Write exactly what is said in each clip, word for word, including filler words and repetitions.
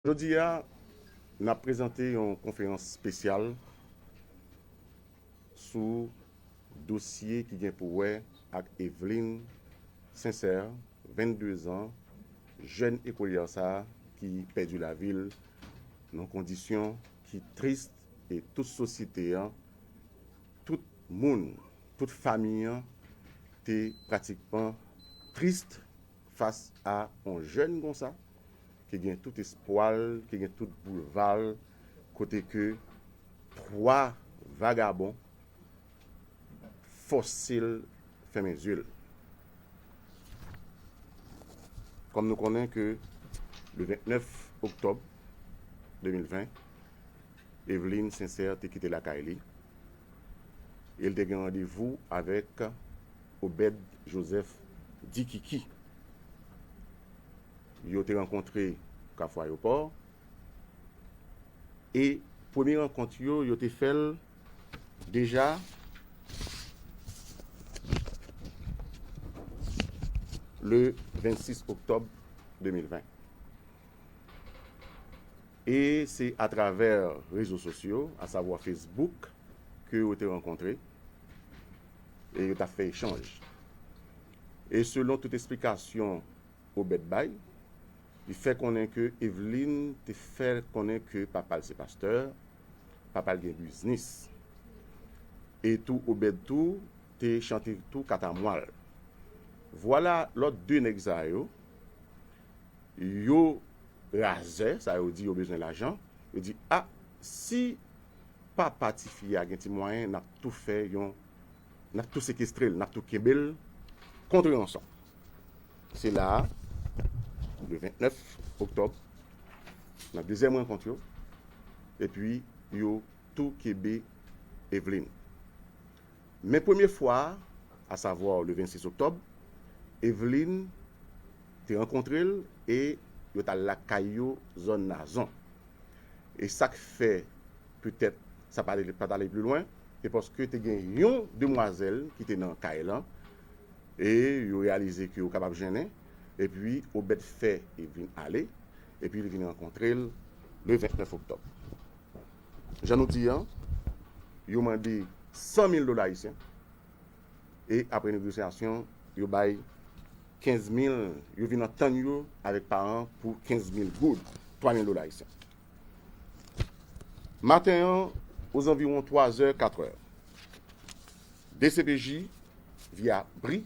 Jodi a, n ap prezante yon konferans espesyal sou dosye ki gen pou wè ak Eveline Sincère, venndezan, jèn ekolyè sa a ki pèdi lavi l nan kondisyon ki tris, e tout sosyete an, tout moun, tout fanmi an te pratikman tris fas a yon jèn konsa ki gen tout espwa l, ki gen tout boulva l, kote ke twa vagabon fòse l fèmen zye l. Kòm nou konnen ke le vennèf oktòb de mil ven, Eveline Sincère te kite lakay li e l te gen randevou avèk Obed Joseph Dikiki. Yo te rankontre Kafou Ayewopò e premye rankont yo, yo te fè l deja le vennsis oktòb de mil ven. E se atravè rezo sosyo, asavwa Facebook, ke yo te rankontre e yo t ap fè echanj. E selon tout esplikasyon Obed bay, li fè konnen ke Eveline te fè konnen ke papa l se pastè, papa l gen biznis. E tou Obed tou te chante tou katamwa l. Vwala lòt de nèg sa yo, yo razè, sa yo di yo bezwen lajan, yo di, a, si papa tifi a gen ti mwayen, n ap tou fè yon, n ap tou sekestre l, n ap tou kenbe l kont ranson. Se la a, le vennèf oktòb, nan dezyèm rankont yo, epi yo tou kenbe Eveline. Men premye fwa a, asavwa le vennsis oktòb, Eveline te rankontre l e yo t al lakay yo, zòn Nazon. E sa k fè petèt sa pa t ale, pa t ale pli lwen, se paske te gen yon demwazèl ki te nan kay lan, e yo reyalize ke yo kapab jennen, epi Obed fè Eveline ale, epi li vin rankontre l le vennèf oktòb. Jan nou di an, yo mande san mil dola ayisyen, e apre negosyasyon, yo bay kenz mil, yo vin antann yo avèk paran pou kenz mil goud, twa mil dola ayisyen. Maten an, ozanviwon twa zè, kat è, D C P J, via bri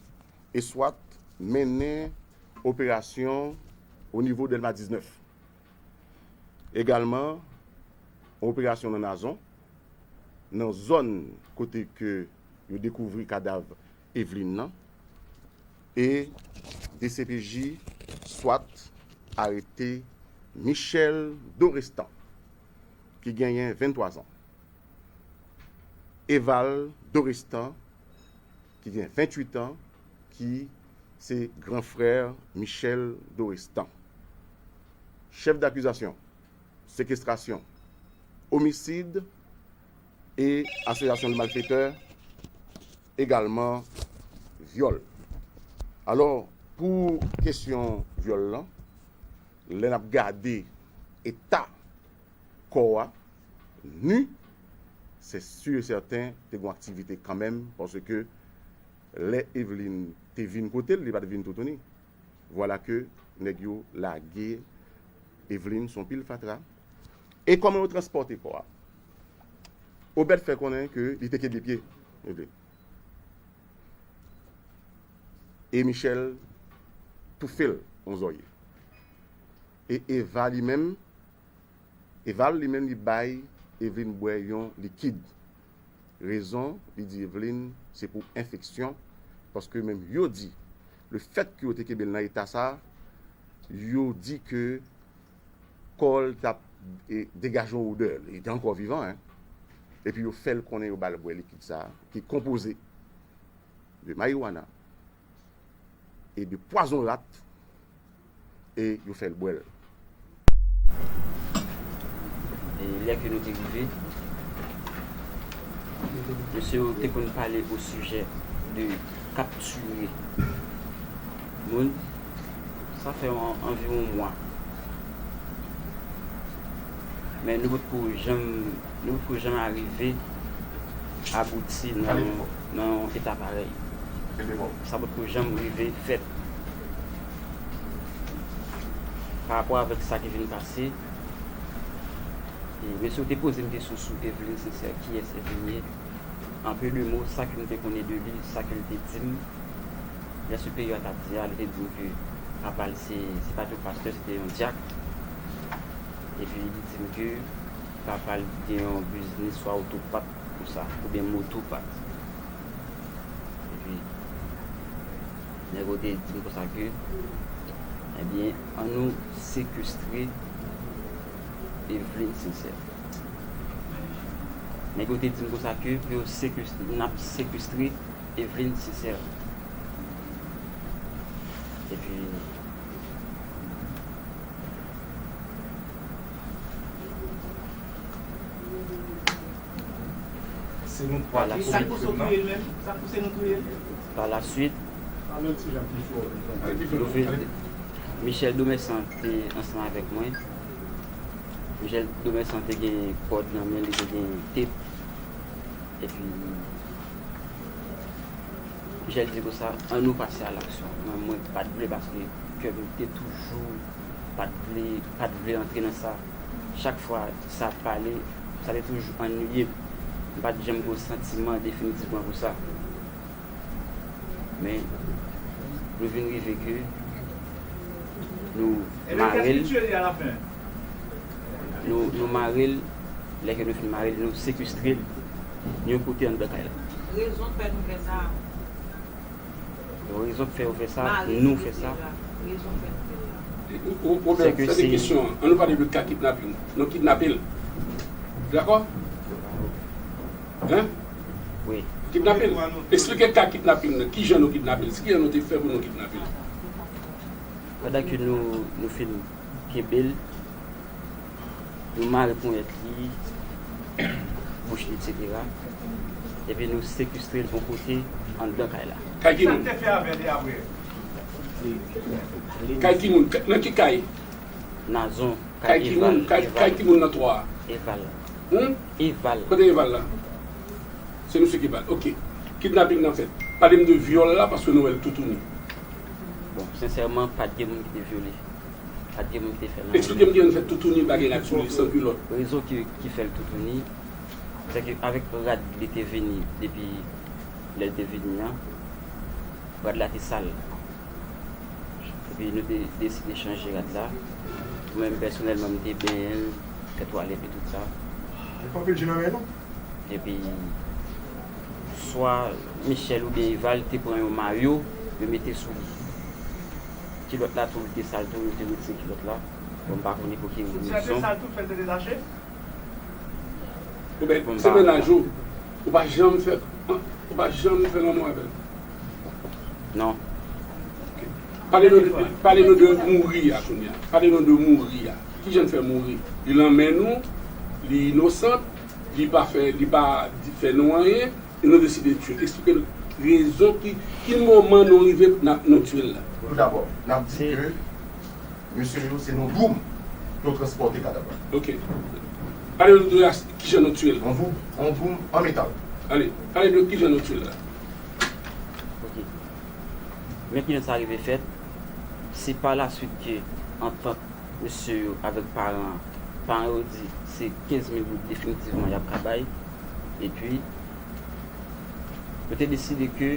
e swat, mennen operasyon o nivo Dèlma diznèf. Egalman, yon operasyon nan Nazon, nan zòn kote ke yo dekouvri kadav Eveline nan, e D C P J swat arete Michel Dorestan, ki genyen venntwa zan. Eval Dorestan, ki gen venntuit an, ki se gran frè Michel Dorestan. Chèf dakizasyon, sekestrasyon, omisid e asosyasyon de malfetè, egalman vyòl. Alò, pou kesyon vyòl lan, lè n ap gade eta kò a, ni, se si e sèten te gen aktivite kanmenm, paske lè Eveline te vin kote l, li pa t vin toutouni. Vwala ke nèg yo lage Eveline sou yon pil fatra. E kòman yo transpòte kò a? Obed fè konnen ke li te kenbe pye Eveline. E Michel toufe l yon zòrye. E Eva li menm, Eval li menm li bay Eveline bwè yon likid. Rezon, li di Eveline, se pou enfeksyon, paske menm yo di, lefètke yo te kenbe l nan eta sa, yo di ke kò l t ap, e, degaje yon odè, li te ankò vivan, en. Epi yo fè l konnen yo ba l bwè likid sa, ki konpoze de mariwana e de pwazon rat, e yo fè l bwè l. E lè ke nou te rive, mesye yo te konn pale o sijè de kaptire moun. Sa fè an, anviwon mwa. Men nou potko janm, nou potko janm arive abouti nan, nan yon eta parèy. Sa potko janm rive fèt. Pa rapò avèk sa ki vin pase, e, mesye yo te poze m kesyon sou Eveline Sincère, kiyès Eveline ye. An pe de mo, sa ke m te konnen de li, sa ke l te di m, lè siperyè a t ap di a, li te di m ke papa l se, se pa t yon pastè, se te yon dyak. Epi li di m ke papa l gen yon biznis swa otopat konsa, oubyen motopat. Epi, nèg yo te di m konsa ke, ebyen, ann nou sekestre Eveline Sincère. Nèg yo te di m konsa ke pou yo sekestre, n ap sekestre Eveline Sincère. Epi, Se nou twa ki kouvri krim nan. Pa la swit, Michel Domersan te ansanm avèk mwen. Michel Domersan te gen kòd nan men li, te gen tep. Epi, Michel di konsa, ann nou pase a laksyon. Mwen, mwen pa t vle paske kè m te toujou pa t vle, pa t vle antre nan sa. Chak fwa sa ap pale, sa te toujou annuiye m. M pa t janm gen yon santiman definitivman pou sa. Men, nou vin rive ke nou mare l. Nou, nou mare l, lè ke nou fin mare l, nou sekestre l yon kote anndan kay la. Rezon k fè nou fè sa. Rezon k fè yo fè sa, nou fè sa. Rezon k fè nou fè sa. Ou, ou, ou, sa se kesyon an. Ann nou pale de ka kidnaping. Nou kidnape l. Dakò? Hein? Wi. Kidnape l. Eksplike ka kidnaping nan. Kijan nou kidnape l? Kijan nou te fè pou nou kidnape l? Pandan ke nou, nou fin kenbe l, nou mare ponyèt li, bouch li, etsetera. Epi nou sekestre l yon kote anndan kay la. Kay ki moun? Kay ki moun? Nan ki kay? Nazon, kay Eval. Kay ki moun nan twa a? Eval. Hmm? Eval. Kote Eval la? Se misye ki ba l. Ok. Kidnaping nan fèt. Pale m de vyòl la paske nou wè l toutouni. Bon, sensèman, pa t gen moun ki te vyole. Pa t gen moun ki te fè l anyen. Eksplike m kijan l fè toutouni bagay la sou li san kilòt. Rezon ki, ki fè l toutouni, se ke avèk rad li te vini depi lè l te vini an, rad la te sal. Epi nou te deside chanje rad la. Mwen menm pèsonèlman, m te benyen l, fè twalèt li, tout sa. Li pa anpil je nan men non. Epi, swa Michel oubyen Eval te pran yon mayo, yo mete sou li. Kilòt la tou, li te sal tou, yo te retire kilòt la. Bon, m pa konnen pou ki rezon. Ou bèt, se mennaj ou. Ou pa janm fè, ou pa janm fè lanmou avè l. Non. Pale nou, pale nou de mouri a kounye a. Pale nou de mouri a. Kijan l fè mouri? Li nan men nou, li inosan, li pa fè, li pa fè nou anyen, e nou deside tiye l. Eksplike n rezon ki, ki moman nou rive n ap, nou tiye l la. Toudabò, n ap di ke mesye yo se nan doum yo transpòte kadav la. Ok. Pale nou de kijan nou tiye l. An doum, an doum, an metal. Ale, pale de kijan nou tiye l la. Ok. Men kijan sa rive fèt, se pa la swit ke antant mesye yo avèk paran an, paran yo di se kenz mil goud definitivman y ap ka bay. Epi, yo te deside ke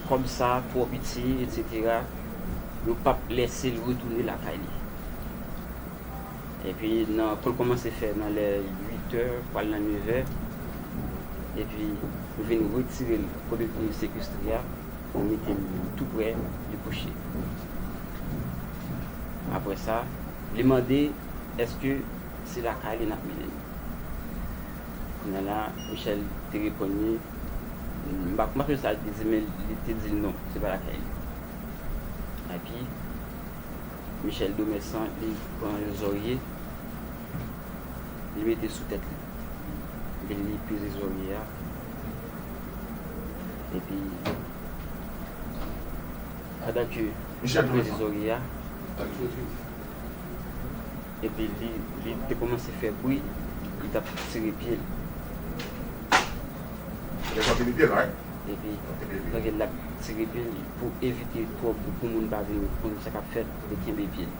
kòb sa twò piti, etsetera, yo p ap lèse l retounen lakay li. Epi, nan, pou l kòmanse fè nan lè uit è, pral nan nèf è. Epi, nou vin retire l kote nou te sekestre a. Nou mete l tou prè li kouche. Apre sa, li mande èske se lakay li n ap mennen l. Kounye a la, Michel te reponn li, m pa, m pa sonje sa li te di, men li te di l non, se pa lakay li. Epi, Michel Domersan, li pran yon zòrye, li mete sou tèt li. Epi li peze zòrye a. Epi, pandan ke Michel peze zòrye a, Epi li, li te kòmanse fè bri, li t ap tire pye l. Lè sa te mete la, wi. Epi, pandan l ap tire pye l, pou evite twòp pou moun pa vin konn sa k ap fèt, li kenbe pye l.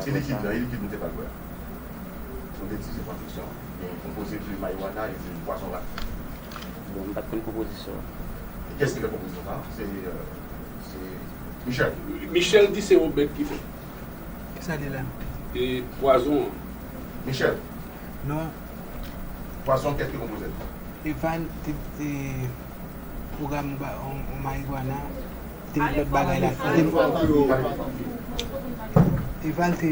Se likid la, e likid nou te pral bwè. Nou te di se pran fiksyon. Li konpoze de marijuana e de pwazon rat. Bon, m pa t konn konpozisyon an. E kiyès ki fè konpozisyon sa? Se, euh, se Michel. Michel di se Obed ki fè. Kisa li la? E pwazon an. Michel. Non. Pwazon kèt ki konpoze l. Eval te, te pwogram yon ba- yon yon marijuana. Te met lòt bagay la. Eval te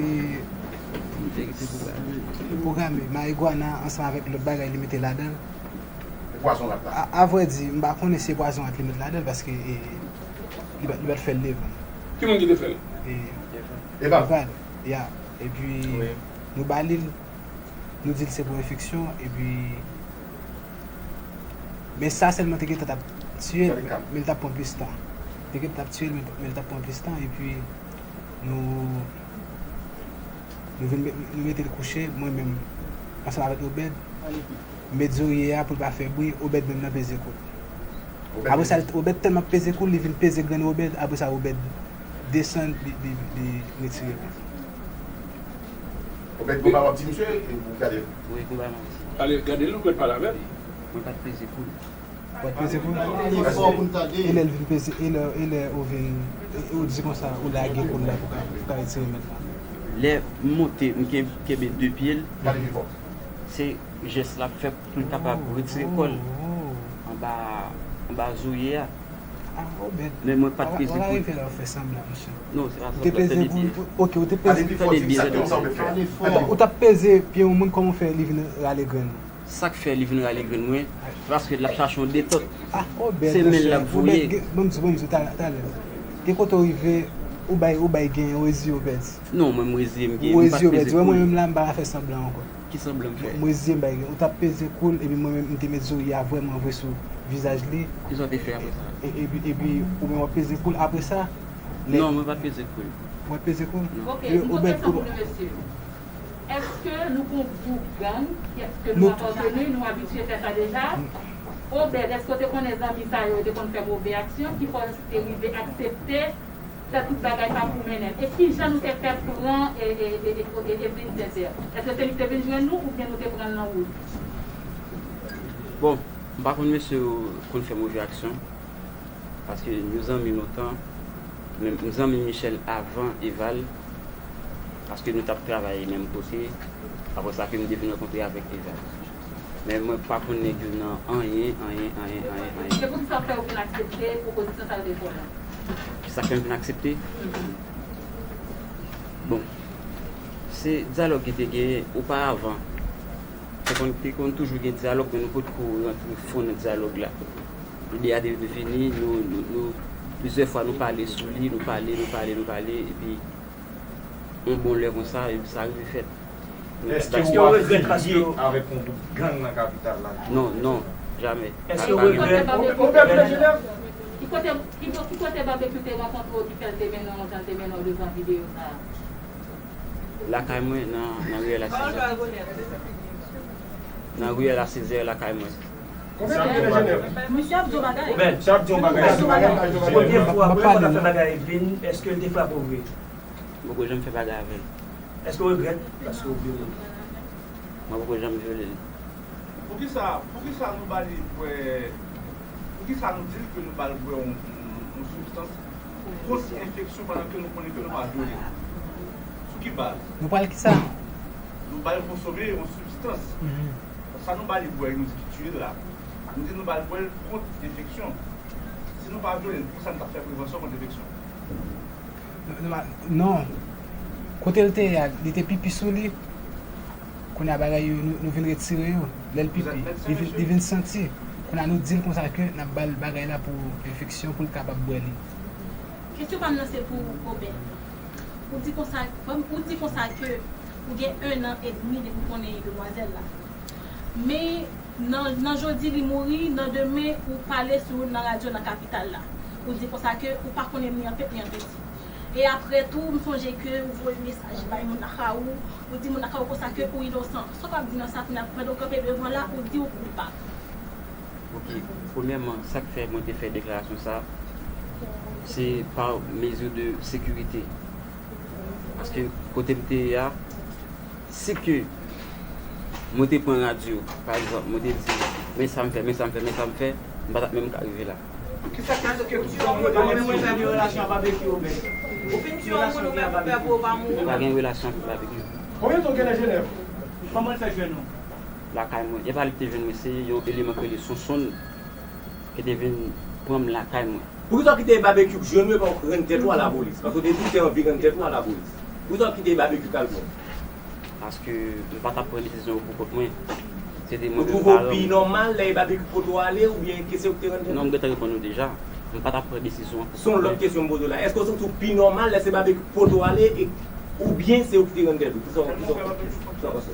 pwograme marijuana ansanm avèk lòt bagay li mete ladan l. E pwazon rat la. A, a vrè di, m pa konnen si se pwazon rat li met ladan l paske e, li pa t fè l devan. Ki moun ki te fè l? Eval. Eval, ya. Epi nou ba li l, nou di l se pou enfeksyon, epi men sa sèlman te gentan t ap tiye l, men l t ap pran plis tan. Te gentan t ap tiye l, men l t ap pran plis tan, epi nou nou vin nou mete l kouche, mwen menm ansanm avèk Obed, m met zorye a pou l pa fè bri, Obed menm nan peze kou l. Apre sa, Obed tèlman ap peze kou l, li vin peze grenn Obed, apre sa Obed desann, li, li, li retire l. Obed, gon bagay w ap di misye, e pou gade l. Wi, gon bagay m ap di. Ale, gade l, Obed pale avè l. Mwen pa t peze kou l. W ap peze kou l. E lè l vin peze, e lè, e lè ou vin, e ou di konsa, ou lage kou l la pou ka, pou ka retire mèt la. Lè m monte, m ken- kenbe de pye l, Gade pi fò. Se jès l ap fè pou l kapab retire kò l anba anba zorye a. Ah, Obed. Men mwen pa t peze kou l. Rive la, ou fè sanblan, mesye. Non, se pa Ou te sanblan, peze tande kou byen. l. Ok, ou te peze. Gade pi fò, di egzakteman sa w te fè. Ou t ap peze pye yon moun, kòman w fè li vin rale grenn ou? Sa k fè li vin rale grenn mwen, se paske l ap chache yon detant. Ah, Obed, Se men l l ap voye. Bon, m di, bon, m di, talè, talè. Gen kote w rive, ou bay, ou bay gen, ou reziye, Obed. Non, mwen m reziye m gen. Ou M pa t reziye, Obed. peze Wè, kou mwen l. Menm la, m pa ka fè sanblan ankò. Ki sanblan m fè? Mwen reziye m bay gen. Ou t ap peze kou l, epi mwen menm, m te met zorye a vrèman vre sou vizaj li. Kisa w te fè apre sa? E- Epi, epi ou menm w ap peze kou l. Apre sa, lè- Non, mwen pa t peze kou l. Ou pa t peze kou l? Non. Ok, E m gon Obed, kesyon pou Obed. nou, mesye. Èske nou gon gwoup gang, èske nou Nou- apateni, nou abitye fè sa deja? Obed, èske w te konnen zanmi sa yo te konn fè move aksyon ki fè w te rive aksepte fè tout bagay sa pou mennen l? E kijan nou te fè pran e, e, e, e, e, Evelyne Sincère? Èske se li ki te vin jwenn nou oubyen nou te pran l nan wout? Bon, m pa konn mesye yo konn fè move aksyon. Paske nou zanmi lontan. Men m zanmi Michel avan Eval. Paske nou t ap travay menm kote. Apre sa ke m te vin rankontre avèk Eval. Men mwen pa konn nèg yo nan anyen, anyen, anyen, anyen, anyen. Se poukisa w fè ou vin aksepte pwopozisyon sa yo te fè w la? Kisa k fè m vin aksepte? Bon, se dyalòg ki te genyen oparavan. Te konn, te konn toujou gen dyalòg, men nou potko rantre fon nan dyalòg la. Ide a te vini, nou, nou, nou, plizyè fwa nou pale sou li, nou pale, nou pale, nou pale, epi yon bon lè konsa, epi sa rive fèt. Èske w ap filiye avèk yon gwoup gang nan kapital la? Non, non, jamè. Èske w regrèt? Ki kote, ki bo- ki kote Barbecue te rankontre w ki fè l te mennen w jan l te mennen w devan videyo sa a? Lakay mwen nan, nan riyèl a Sezè. Nan riyèl a Sezè lakay mwen. Misye ap di yon bagay. Obed, misye ap di yon bagay. Premye fwa, premye fwa l ap fè bagay Evelyne, èske l te frape w vre? M poko janm fè bagay avè l. Èske w regrèt paske w vyole l? Mwen poko janm vyole l. Poukisa, poukisa nou ba li bwè, poukisa nou di l ke nou ba l bwè yon, yon, yon sibstans kont enfeksyon pandan ke nou konnen ke nou pa vyole l? Sou ki baz? Nou pral kisa? Nou ba l konsome yon sibstans. Sa nou ba li bwè, nou di ki tiye l la. Nou di nou ba l bwè l kont enfeksyon. Si nou pa vyole l, poukisa nou t ap fè prevansyon kont enfeksyon? Non. Kote l te ye a, li te pipi sou li. Kounye a bagay yo, nou, nou vin retire yo. Lè l pipi, li vin, li vin santi. Kounye a nou di l konsa ke n ap ba l bagay la pou enfeksyon, pou l kapab bwè li. Kesyon pa m nan se pou Obed. Ou di konsa, ou di konsa ke ou gen en an edmi depi w konnen demwazèl la. Men nan, nan jodi li mouri, nan demen ou pale sou nan radyo nan kapital la. Ou di konsa ke ou pa konnen ni an tèt ni an peti. E apre tou, m sonje ke ou voye mesaj bay moun lakay ou, ou di moun lakay ou konsa ke ou inosan. Sa w ap di nan sa, kounye a, pandan w kanpe devan la, ou di ou koupab. Ok, premyèman, sa k fè mwen te fè deklarasyon sa a, se pa mezi de sekirite. Paske kote m te ye a, si ke mwen te pran radyo, pa egzanp, mwen te di, men sa m fè, men sa m fè, men sa m fè, m pa t ap menm ka rive la. Kisa k fè ke ou pa gen relasyon ak Babekyou, Obed? Ou fin tiye yon moun ou menm ou pè pou ou pa mouri. M pa gen relasyon ak Babekyou. Konbyen tan w gen nan Jenèv? Kòman l fè jwenn ou? Lakay mwen. E pa li ki te jwenn mwen, se yon eleman ki rele Sonsonn ki te vin pran m lakay mwen. Poukisa w kite Babekyou jwenn ou epi w rann tèt ou a lapolis? Paske w te di w te anvi rann tèt ou a lapolis. Poukisa w kite Babekyou al pran w? Paske m pa t ap pran desizyon yo pou kont mwen. Se te mwen menm paran m. Ou twouve w pi nòmal lè e Babekyou ki pote w ale oubyen ke se ou ki te rann tèt ou? Non, m gentan reponn ou deja. M pa t ap pran desizyon an pou kont mwen. Se yon lòt kesyon m poze w la. Èske w santi w pi nòmal lè se Babekyou ki pote w ale e, oubyen se ou ki te rann tèt ou? Kisa w, kisa w, kisa w panse?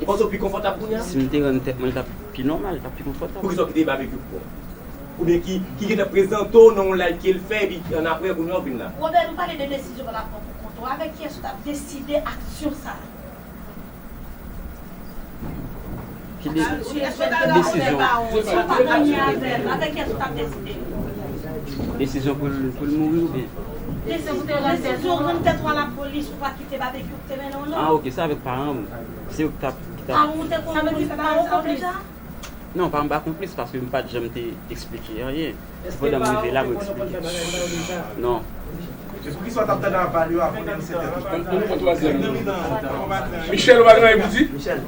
Ou panse w pi konfòtab kounye a? Si m te rann tèt mwen, li t ap pi nòmal, li t ap pi konfòtab. Poukisa w kite Babekyou pran w? Oubyen ki, ki gentan prezante w nan yon live ke l fè, epi annapre, kounye a, w vin la? Robert, nou pale de desizyon w t ap pran pou kont ou. Avèk kiyès ou t ap deside aksyon sa a? Ki de-, ki desizyon? Si w pa t anyen avè l, avèk kiyès ou t ap deside? Desizyon pou l, pou l mouri oubyen? Desizyon pou rann tèt ou a lapolis, ou pa kite Babekyou ki te mennen w, non? Ah, ok, se avèk paran m. Se yo ki t ap, ki t ap. Paran w te konplis, paran w konplis? Non, paran m pa konplis paske m pa t janm te eksplike anyen. Se pandan m rive la, mwen eksplike. Non. E poukisa w t ap tande aval yo avan w denonse tèt ou? Ann, ann pran twazyèm nan. Michel, ou pa gen anyen pou di? Michel,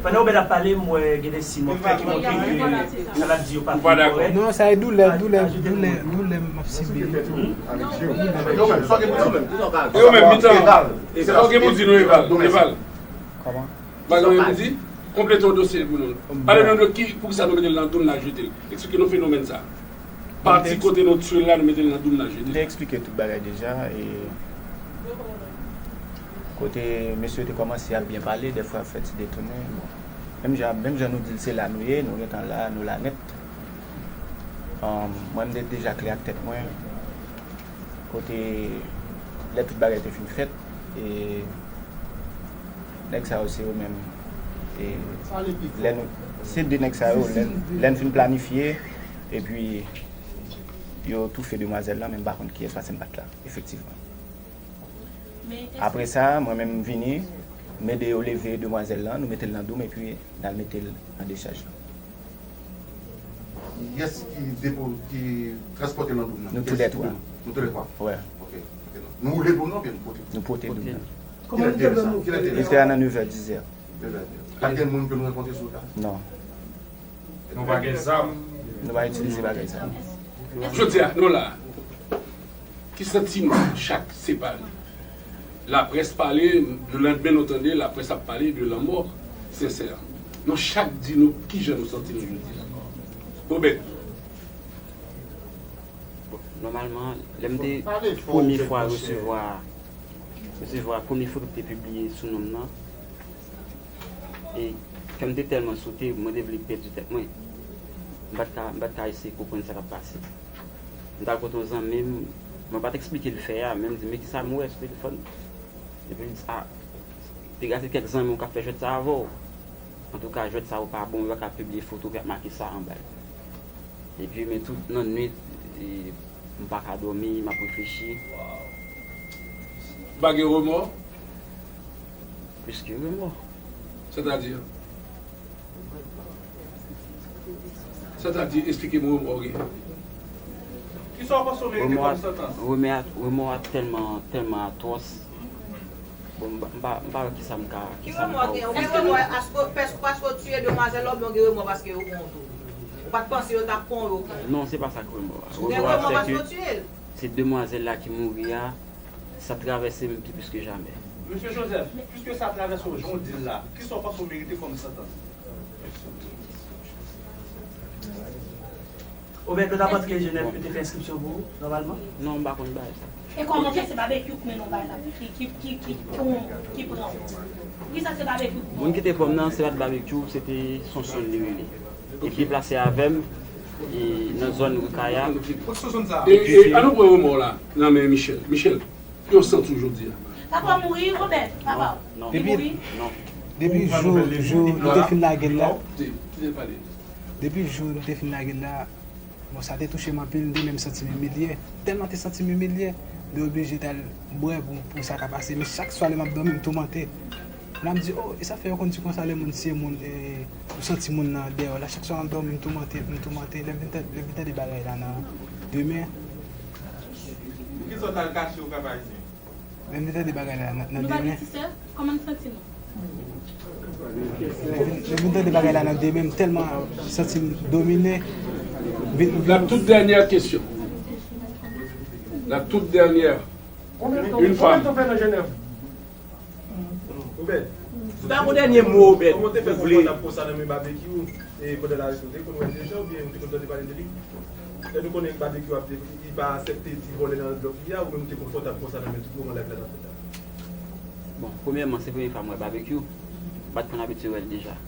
pandan Obed ap pale, m wè gen de siy montre ki montre ke sa l ap di yo pa fin kòrèk. Non, sa e doulè, doulè, doulè, doulè m ap sibi. Yo menm, mitan. Sa w gen pou di nou, Eval? Eval. Kòman? Bagay mwen di, konplete yon dosye pou nou. Pale nou de ki, poukisa nou mete l nan doum, n al jete l. Eksplike nou fenomèn sa. Pati kote nou tchwe l la, nou mete l nan doum, n al jete l. M te eksplike tout bagay deja, e kote mesye yo te kòmanse ap byen pale, dèfwa ap fè ti detounen. Bon. Menm jan, menm jan nou di l se la nou ye, nou gentan la, nou la nèt. Ahn, mwen, m te deja klè ak tèt mwen. Kote lè tout bagay te fin fèt, e nèg sa yo se yo menm. E lè nou, se de nèg sa yo, lè, lè n fin planifye, epi yo toufe demwazèl lan, men m pa konn kiyès, paske m pa t la, efektivman. Apre sa, mwen menm m vini, m ede yo leve demwazèl lan, nou mete l nan doum, epi n al mete l nan dechaj lan. Kiyès ki depo-, ki transpòte l nan doum nan? Nou toulètwa. Nou toulètwa? Wè. Ok, ok. Nou woule doum nan oubyen nou pote? Nou pote doum nan. Kilè te ye sa? Kilè te ye sa? Li te a nan nevè, dizè. Nevè. Pa t gen moun ke nou rankontre sou wout la? Non. Nou pa gen zam. Nou pa itilize bagay sa. Jodi a, nou la. Ki santi nou chak separe? Laprès pale, lelandmen nou tande laprès ap pale de lanmò Sensè. Nou chak di nou kijan nou santi nou jodi a. Obed. Bon, nòmalman, lè m te premye fwa resevwa, resevwa premye foto ki te pibliye sou non m nan, e kè m te tèlman sote, mwen te vle pèdi tèt mwen. M pa t ka, m pa t ka eseye konprann sa k ap pase. M t al kote yon zanmi m, mwen pa t eksplike l fè a, men m di, "Men kisa m wè sou telefòn?" Epi l di, "A, piga se kèk zanmi w k ap fè jwèt sa avè w. Antouka, jwèt sa yo pa bon, yo pa ka pibliye foto ki ap make sa anba l." Epi, men tout nan nwit, e, m pa ka dòmi, m ap reflechi. Ou pa gen remò? Plis ke remò. Sètadi? Sètadi, esplike m remò w gen. Kisa w panse w merite kòm santans? Remò a, remò a tèlman, tèlman atwòs. Bon, m pa, m pa, m pa wè kisa m ka, kisa m ka ofri. Èske nou, paske, paske w tiye demwazèl la, oubyen w gen remò paske yo pran w tou? Ou pa t panse yo t ap pran w, yo pran w? Non, se pa sa k remò a. Ou gen remò paske w tiye l? Se demwazèl la ki mouri a, sa travèse m pi plis ke jamè. Mesye Joseph, piske sa travèse w jan w di l la, kisa w panse w merite kòm santans? Obed, ou ta panse ke Jenèf yo te fè enskripsyon pou ou, nòmalman? Non, m pa konn bagay sa. E kòman fè se Babekyou k mennen w bay la, ki, ki, ki, ki, ki, ki pran w? Poukisa se Babekyou k pran w? Moun ki te pran m nan, se pa t Babekyou, se te Sonsonn li rele. Li deplase avè m, e, nan zòn Rikaya. E, e, ann nou pran remò w la, nan men Michel. Michel. Ki w santi w jodi a? Papa mouri, Robert, papa w. Non. Li Depi, mouri. Non. Depi jou, jou nou te fin lage l la, Kite, kite l pale. Depi jou nou te fin lage l la, bon, sa te touche m anpil, m te menm santi m imilye. Tèlman te santi m imilye, m te oblije t al bwè pou, pou sa ka pase. Men chak swa lè m ap dòmi, m toumante. Lè m di, oh, e sa fè yo konn di konsa lè moun tiye moun, e, ou santi moun nan dèyè w la. Chak swa m ap dòmi, m toumante, m toumante. Lè m vin tande, lè m vin tande bagay la nan demen. Poukisa w t al kache Okap Ayisyen? Lè m vin tande bagay la nan, nan demen. Nou pa gen ti sè? Kòman n santi nou? Lè m vin, lè m vin tande bagay la nan demen, m tèlman santi m domine. Vin, vin, La toute dernière question. La toute dernière. Une femme. Ou bèl. Si w ta gon dènye mo, Obed, kòman w te fè ou vle konfòtab konsa nan men Babekyou, e pandan l arete w, te konn wè l deja oubyen ou te konn tande pale de li? Lè nou konnen Babekyou ap, li pa aksepte ti vòlè nan lòt peyi a, ou menm ou te konfòtab konsa nan men tout moman live la t ap fèt la? Bon, premyèman, se premye fwa m wè Babekyou. M pa t konn abitye wè l deja.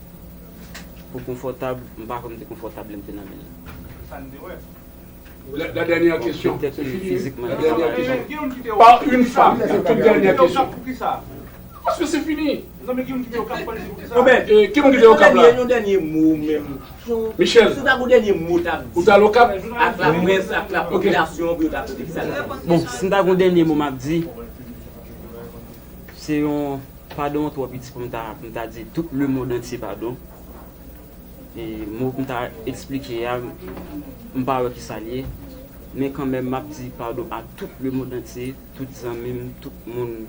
Pou konfòtab, m pa kwè m te konfòtab lè m te nan men l. Sa n te wè. La, la dernière question. Bon, peut-être que physiquement, La dernière question. Par une femme. La toute dernière question. Paske se fini. Obed, e, ki moun ki te Okap la? Yon dènye mo menm. Michel. Si w ta gon dènye mo w t ap di. Ou t al Okap? Ak laprès, ak lapopilasyon, pou yo ta tande ki sa l ap di. Bon, si m ta gon dènye mo m ap di, se yon padon twò piti pou m ta, pou m ta di tout lemonn antye padon. E mo pou m ta eksplike a, m pa wè kisa l ye. Men kanmenm, m ap di padon a tout lemonn antye, tout zanmi m, tout moun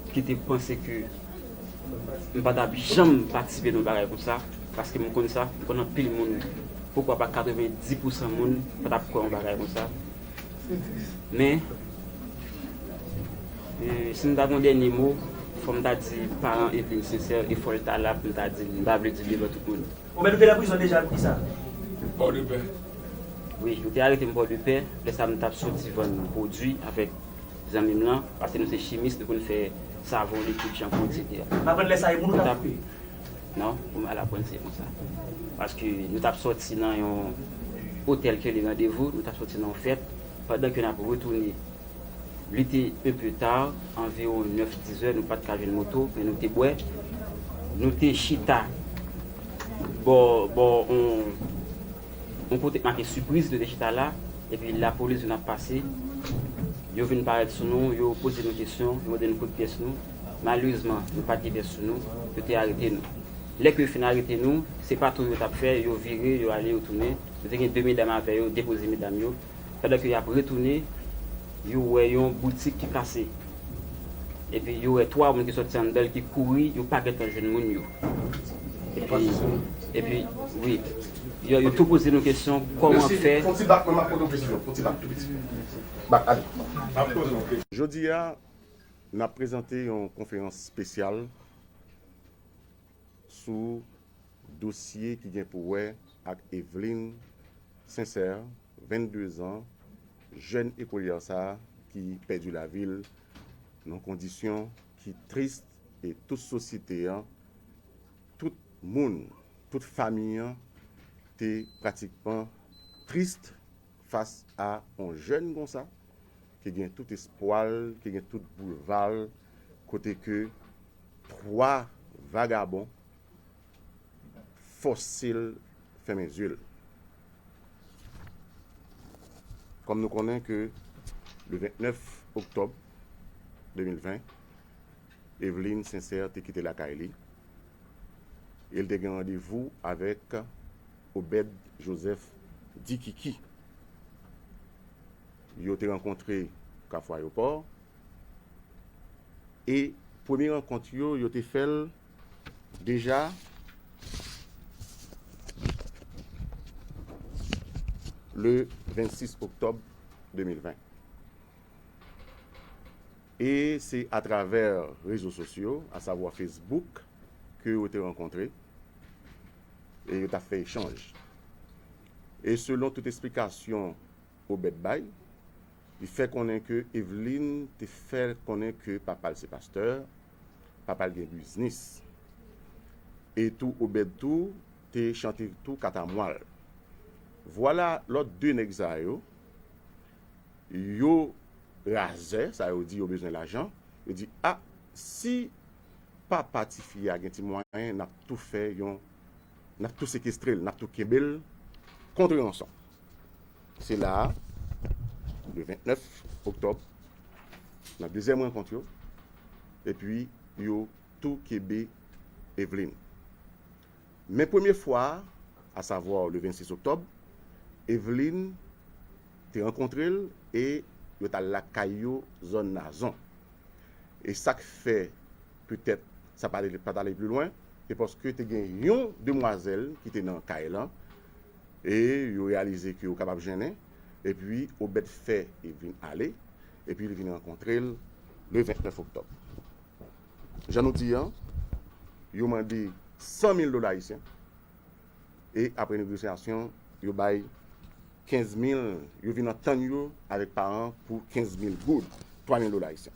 ki te panse ke m pa t ap janm patisipe nan yon bagay konsa, paske m konn sa, m konn anpil moun, poukwa pa katrevenndis pousan moun pa t ap kwè yon bagay konsa. Men, e, si m ta gon dènye mo, fò m ta di paran Eveline Sincère, e fò l ta la pou m ta di l, m pa vle di l devan tout moun. Obed, ou te nan prizon deja, poukisa? Pòdepè. Wi, yo te arete m Pòdepè. Lè sa a, m t ap soti vann pwodui avèk zanmi m lan, paske nou se chimis, nou konn fè savon, likid, chanpou, etsetera. M aprann lè sa a, e moun ou t ap koupe? Non, pou m al aprann se konsa. Paske nou t ap soti nan yon otèl ke li randevou, nou t ap soti nan yon fèt, pandan ke n ap retounen. Li te un peu tard, anviwon nèf, dis zè, nou pa t ka jwenn moto, men nou te bwè. Nou te chita bò, bò on, on kote k make Sipriz, nou te chita la, epi lapolis vin ap pase. Yo vin parèt sou nou, yo poze nou kesyon, yo mande nou kote pyès nou. Malerezman, nou pa t gen pyès sou nou, yo te arete nou. Lè ke yo fin arete nou, se pa tou yo t ap fè, yo vire, yo ale, yo tounen. Nou te gen de medam avè yo, depoze medam yo. Pandan ke y ap retounen, yo wè yon boutik ki kase. Epi yo wè twa moun ki sòti anndan l ki kouri, yo pa gentan jwenn moun yo. Epi, epi, wi, yo, yo tou poze nou kesyon, kòman fè. Fè yon ti bak, mwen, m ap poze yon kesyon. Yon ti bak, tou piti. Bak, ale. Jodi a, n ap prezante yon konferans espesyal sou dosye ki gen pou wè ak Eveline Sincère, venndezan, jèn ekolyè sa a ki pèdi lavi l nan kondisyon ki tris, e tout sosyete an, tout moun, tout fanmi an te pratikman tris fas a on jèn konsa, ki gen tout espwa l, ki gen tout boulva l, kote ke twa vagabon fòse l fèmen zye l. Kòm nou konnen ke le vennèf oktòb de mil ven, Eveline Sincère te kite lakay li, e l te gen randevou avèk Obed Joseph Dikiki. Yo te rankontre Kafou Ayewopò, e premye rankont yo, yo te fè l deja le vennsis oktòb de mil ven. E se atravè rezo sosyo, asavwa Facebook, ke yo te rankontre e yo t ap fè echanj. E selon tout esplikasyon Obed bay, li fè konnen ke Eveline te fè konnen ke papa l se pastè, papa l gen biznis. E tou Obed tou te chante tou katamwa l. Vwala lòt de nèg sa yo, yo razè, sa yo di yo bezwen lajan, yo di, a, si papa tifi a gen ti mwayen, n ap tou fè yon, n ap tou sekestre l, n ap tou kenbe l kont ranson. Se la a, le vennèf oktòb, nan dezyèm rankont yo, epi yo tou kenbe Eveline. Men premye fwa a, asavwa le vennsis oktòb, Eveline te rankontre l e yo t al lakay yo zòn Nazon. E sa k fè petèt sa pa t ale, pa t ale pli lwen, se paske te gen yon demwazèl ki te nan kay lan, e yo reyalize ke yo kapab jennen, epi Obèd fè Eveline ale, epi li vin rankontre l le vennèf oktòb. Jan nou di a, yo mande san mil dola ayisyen, e apre negosyasyon, yo bay kenz mil, yo vin antann yo avèk paran pou kenz mil goud, twa mil dola ayisyen.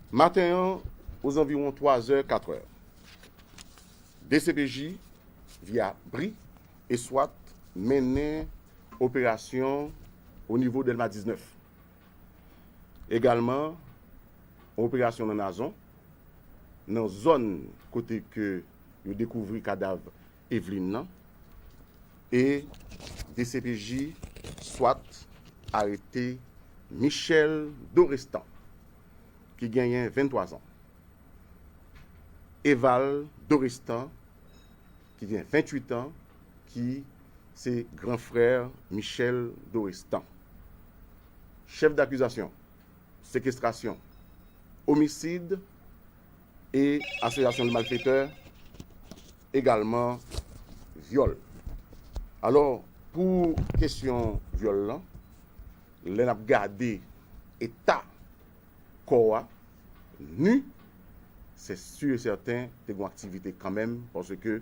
Maten an, ozanviwon twa zè, kat è, D C P J, via bri e swat, mennen operasyon o nivo Dèlma diznèf. Egalman, yon operasyon nan Nazon, nan zòn kote ke yo dekouvri kadav Eveline nan, e D C P J swat arete Michel Dorestan, ki genyen venntwa zan. Eval Dorestan, ki gen venntuit an, ki se gran frè Michel Dorestan. Chèf dakizasyon, sekestrasyon, omisid e asosyasyon de malfetè, egalman vyòl. Alò, pou kesyon vyòl lan, lè n ap gade eta kò a, ni, se si e sèten te gen aktivite kanmenm, paske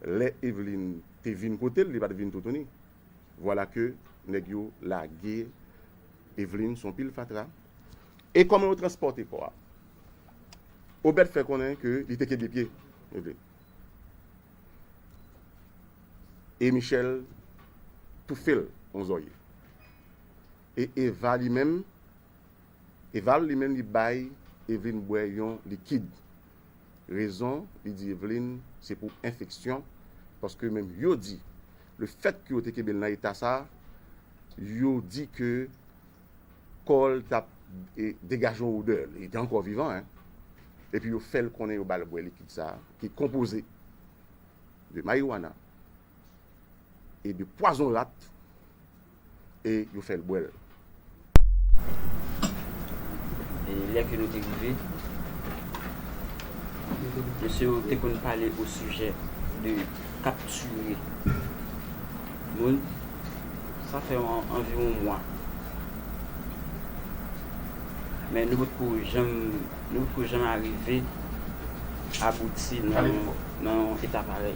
lè Eveline te vin kote l, li pa t vin toutouni. Vwala ke nèg yo lage Eveline sou yon pil fatra. E kòman yo transpòte kò a? Obèd fè konnen ke li te kenbe pye Eveline. E Michel toufe l yon zòrye. E Eva li menm, Eval li menm li bay Eveline bwè yon likid. Rezon, li di Eveline se pou enfeksyon, paske menm yo di, le fèt ke yo te kenbe l nan eta sa, yo di ke kò l t ap, e, degaje yon odè, li te ankò vivan, en. Epi yo fè l konnen yo ba l bwè likid sa, ki konpoze de marijuana e de pwazon rat, e yo fè l bwè l. E lè ke nou te rive, mesye yo te konn pale o sijè de kaptire moun. Sa fè an, anviwon mwa. Men nou potko janm, nou potko janm arive abouti nan, nan yon eta parèy.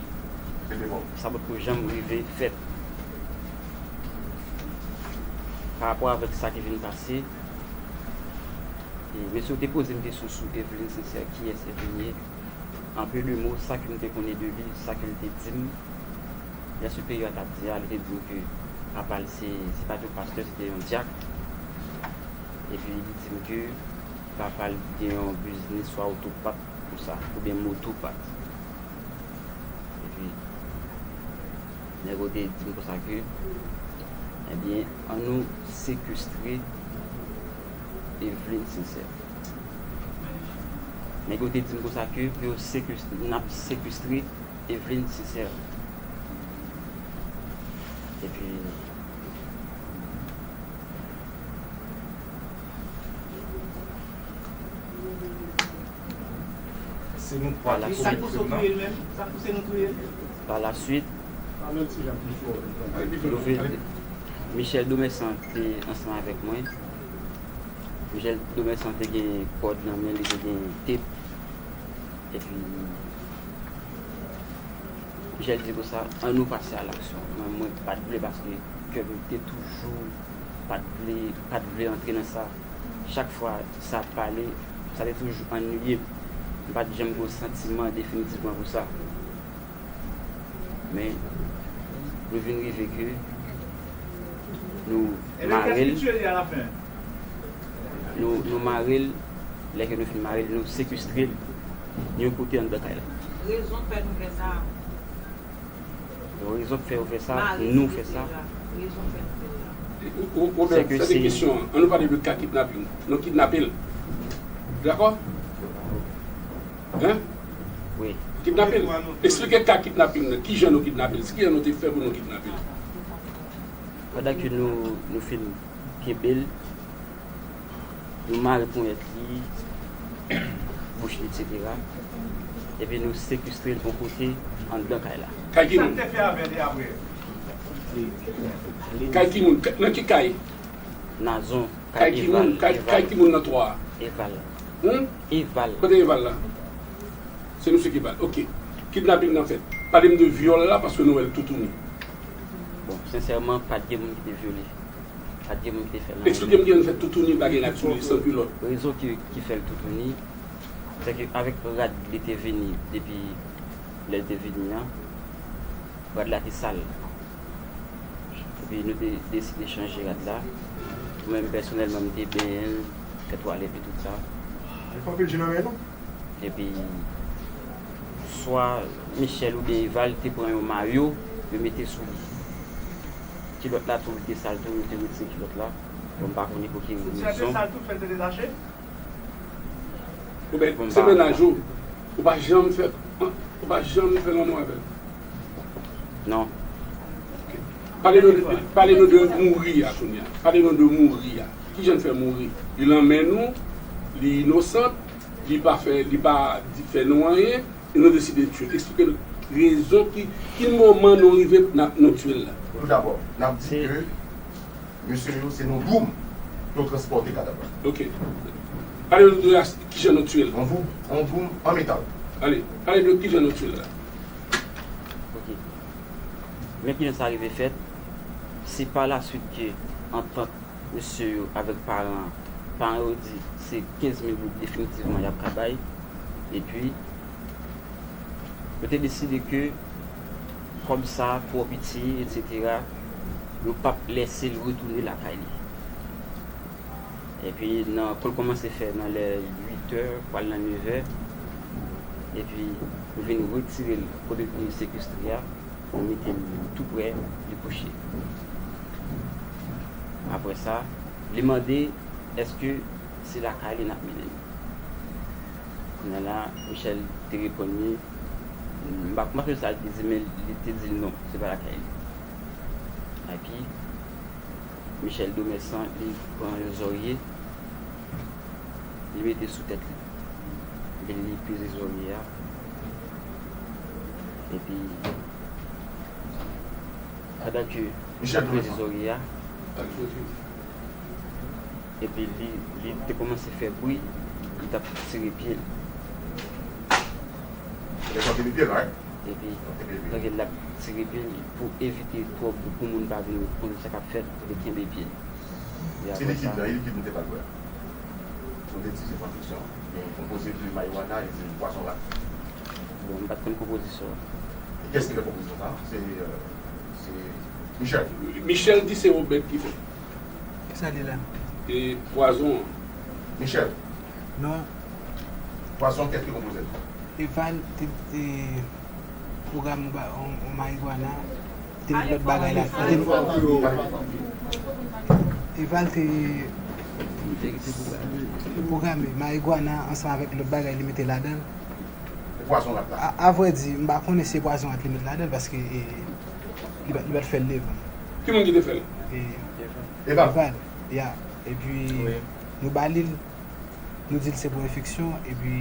Sa potko janm rive fèt. Pa rapò avèk sa ki vin pase, e, mesye yo te poze m kesyon sou Eveline Sincère, kiyès Eveline ye. An peu de mo, sa ke m te konnen de li, sa ke l te di m, lè siperyè a t ap di a, li te di m ke papa l se, se pa t yon pastè, se te yon dyak. Epi li di m ke papa l gen yon biznis swa otopat konsa, oubyen motopat. Epi, nèg yo te di m konsa ke, ebyen, ann nou sekestre Eveline Sincère. Nèg yo te di m konsa ke pou yo sekestre, n ap sekestre Eveline Sincère. Epi, se nou twa ki komèt krim nan. Sa k pouse nou touye l menm? Sa k pouse nou touye l? Pa la swit, nou vin, Michel Domersan te ansanm avèk mwen. Michel Domersan te gen kòd nan men li, te gen tep. Epi, Michel di konsa, ann nou pase a laksyon. Mwen, mwen pa t vle paske kè m te toujou pa t vle, pa t vle antre nan sa. Chak fwa sa ap pale, sa te toujou anniye m. M pa t janm gen yon santiman definitivman pou sa. Men, nou vin rive ke Nou mare l, nou, nou mare l, lè ke nou fin mare l, nou sekestre l yon kote anndan kay la. Rezon k fè nou fè sa. Rezon k fè yo fè sa, nou fè sa. Rezon k fè nou fè sa. Ou, ou, ou, se ke se kesyon an. An nou pale de ka kidnaping. Nou kidnape l. Dakò? Hein? Wi. Kidnape l. Eksplike ka kidnaping nan. Kijan nou kidnape l? Kijan nou te fè pou nou kidnape l? Pandan ke nou, nou fin kenbe l, nou mare ponyèt li, bouch li, etsetera. Epi nou sekestre l yon kote anndan kay la. Kay ki moun? Sa te fè avè li apre? Kay ki moun? Nan ki kay? Nazon, kay Eval. Kay ki moun? Kay, kay ki moun nan twa a? Eval. Hmm? Eval. Kote Eval la? Se misye ki ba l. Ok. Kidnaping nan fèt. Pale m de vyòl la, paske nou wè l toutouni. Bon, sensèman, pa t gen moun ki te vyole. Pa t gen moun ki te fè l anyen. Eksplike m kijan l fèt toutouni, pa gen rad sou li, san kilòt. Rezon ki, ki fè l toutouni, se ke avèk rad li te vini depi lè l te vini an, rad la te sal. Epi nou te deside chanje rad la. Mwen menm pèsonèlman, m te benyen l, fè twalèt li, tout sa. Li pran anpil ji nan men nou. Epi, swa Michel oubyen Eval te pran yon mayo, yo mete sou li. Kilòt la tou, li te sal tou, yo te retire kilòt la. Bon, m pa konnen pou ki rezon. Tout sa te sal tou, fè l te detache? Ou ben, se mennaj ou. Ou pa janm fè, ou pa janm fè lanmou avè l? Non. Ok. Pale nou, pale nou de mouri a, Sonia. Pale nou de mouri a. Kijan l fè mouri? Li nan men nou, li inosant, li pa fè, li pa di, fè nou anyen, e nou deside tiye l. Eksplike nou rezon ki, ki moman nou rive n ap, nou tiye l la. Toudabò, n ap di ke mesye yo, se nan doum yo transpòte kadav la. Ok. Pale nou de la, kijan nou tiye l. An doum, an doum, an metal. Ale, pale de kijan nou tiye l la. Ok. Men kijan sa rive fèt, se pa la swit ke antant mesye yo avèk paran an, paran yo di se kenz mil goud definitivman y ap ka bay. Epi, yo te deside ke kòb sa twò piti, etsetera, yo p ap lèse l retounen lakay li. Epi, nan, kou l kòmanse fè nan lè uit è, pral nan nèf è, epi nou vin retire l kote nou te sekestre a, nou mete l tou prè li kouche. Apre sa, li mande èske se lakay li n ap mennen l. Kounye a la, Michel te reponn li, m pa, m pa sonje sa l te di, men li te di l non, se pa lakay li. Epi, Michel Domersan, li pran yon zòrye, li mete sou tèt li. Epi li peze zòrye a. Epi, pandan ke li peze zòrye a, epi li, li te kòmanse fè bri, li t ap tire pye l. Li t ap tire pye l, right? Epi, tanke l ap tire pye l pou evite twòp bri pou moun pa vin konn sa k ap fèt, li kenbe pye l. Se likid la, e likid nou te pral bwè a. Nou te di se pran fiksyon. Gen konpoze de marijuana e de pwazon rat. Bon, m pa t konn konpozisyon an. E kiyès ki fè konpozisyon sa a? Se, euh, se Michel. Michel di se Obed ki fè. Kisa li la? E pwazon an. Michel. Non. Pwazon, kiyès ki konpoze l? Eval te, te pwograme yon ba-, yon, yon marijuana, te met lòt bagay la. Te, Eval te, te pwograme marijuana ansanm avèk lòt bagay li mete ladan l. E pwazon rat la? A, avrèdi, m pa konnen si se pwazon rat li met ladan l, paske, e, li pa, li pa t fè l devan. Ki moun ki te fè l? E, Eval. Eval, ya. Epi, nou ba li l. Nou di l se pou enfeksyon, epi,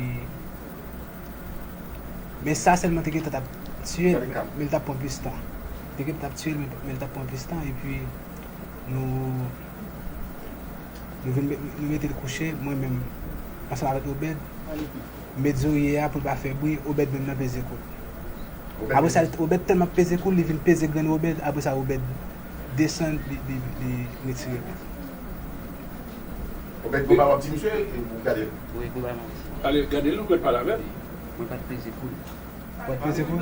men sa sèlman te gentan t ap tiye l, men l t ap pran plis tan. Te gentan t ap tiye l, men, men l t ap pran plis tan, epi nou, nou vin met, nou mete l kouche, mwen menm, ansanm avèk Obed, m met zorye a pou l pa fè bri, Obed menm nan peze kou l. Apre sa, Obed tèlman ap peze kou l, li vin peze grenn Obed. Apre sa, Obed desann, li, li, li retire l. Obed, gon bagay w ap di misye, e ou gade l? Wi, gon bagay m ap di. Ale, gade l, ou mèt pale avè l. Mwen pa t peze kou l. W ap peze koul?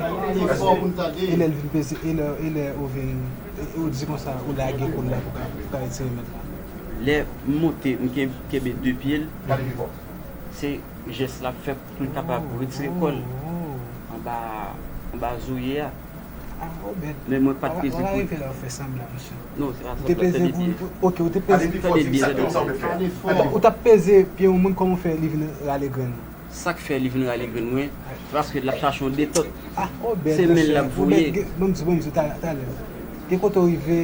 E lè l vin peze, e lè, e lè ou vin, e ou di konsa, ou lage koul la pou ka, pou ka retire mèt la? Lè m monte, m ken-, kenbe de pye l, se jès l ap fè pou l kapab retire kò l anba, anba zorye a. Ah, oh, bèt. Men mwen pa t peze koul. Wala rive la, ou fè sanblan, mesye. Non, se pa sanblan, tande byen. Ok, ou te peze. Tande byen, tande byen. Ou t ap peze pye yon moun, kòman w fè li vin rale grenn ou? Sa k fè li vin rale grenn mwen, se paske l ap chache yon detòt. Ah, oh, bèt, mesye. Se men l ap voye. Bon, m di, bon, m di, talè, talè. Gen kote w rive,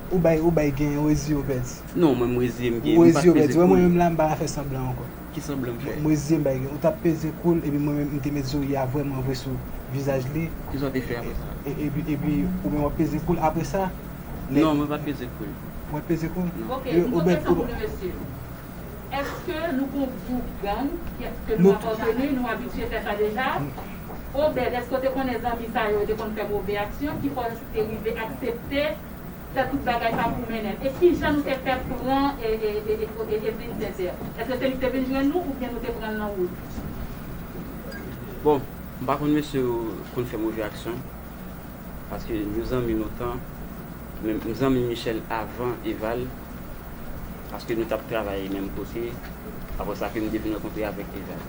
ou bay, ou bay gen, ou reziye, ou pèdi. Non, mwen, m reziye, m gen, m pa t peze koul. Ou reziye, ou pèdi. Wè, mwen menm la, m pa ka fè sanblan ankò. Ki sanblan m fè? M reziye, m bay gen. Ou t ap peze koul, epi mwen menm, m te met zorye a vrèman vre sou vizaj li. Kisa w te fè apre sa? E, epi, epi, ou menm w ap peze koul apre sa? Non, mwen pa t peze koul. Ou pa t peze koul? Non. Ok, m gon kesyon pou nou, mesye. Èske nou gon gwoup gang, èske nou apateni, nou abitye fè sa deja? Obed, èske w te konnen zanmi sa yo, yo te konn fè move aksyon, ki fè w te rive aksepte fè tout bagay sa pou mennen l? E kijan nou te fè pran e, e, e, e, e, Evelyne Sincère? Èske se li ki te vin jwenn nou oubyen nou te pran l nan wout? Bon, m pa konn mesye yo konn fè move aksyon. Paske nou zanmi lontan, men m zanmi Michel avan Eval, paske nou t ap travay menm kote, apre sa ke m te vin rankontre avèk Eval.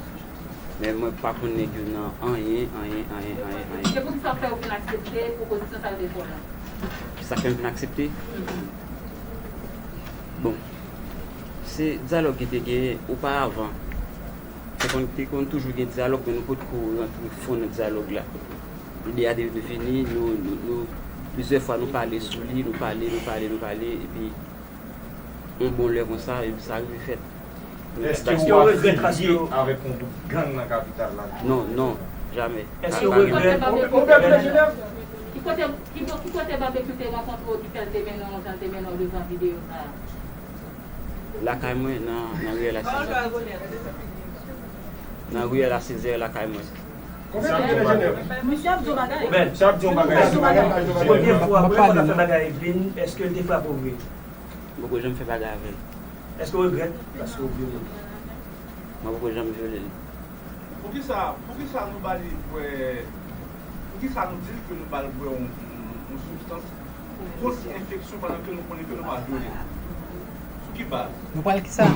Men mwen pa konn nèg yo nan anyen, anyen, anyen, anyen, anyen. Se poukisa w fè w vin aksepte pwopozisyon sa yo te fè w lan? Sa fè m vin aksepte? Bon, se dyalòg ki te genyen oparavan. Te konn, te konn toujou gen dyalòg, men nou potko rantre fon nan dyalòg la. Lide a te vin vini, nou, nou, nou, plizyè fwa nou pale sou li, nou pale, nou pale, nou pale, epi yon bon lè konsa, epi sa rive fèt. Èske w ap filiye avèk yon gwoup gang nan kapital la? Non, non, jamè. Èske w regrèt? Ki kote, ki, ki kote Babekyou te rankontre w ki fè l te mennen w jan l te mennen w devan videyo sa a? Lakay mwen, nan, nan riyèl a Sezè. Nan riyèl a Sezè, lakay mwen. Misye ap di yon bagay. Misye ap di yon bagay. Premye fwa, premye fwa w ta fè bagay Evelyne, èske l te frape w vre? M poko janm fè bagay avè l. Èske w regrèt? Paske w vyole l. Mwen poko janm vyole l. Poukisa, poukisa nou ba li bwè, poukisa nou di l ke nou ba l bwè yon, yon, yon sibstans kont enfeksyon pandan ke nou konnen ke nou pa vyole l? Sou ki baz? Nou ba l kisa?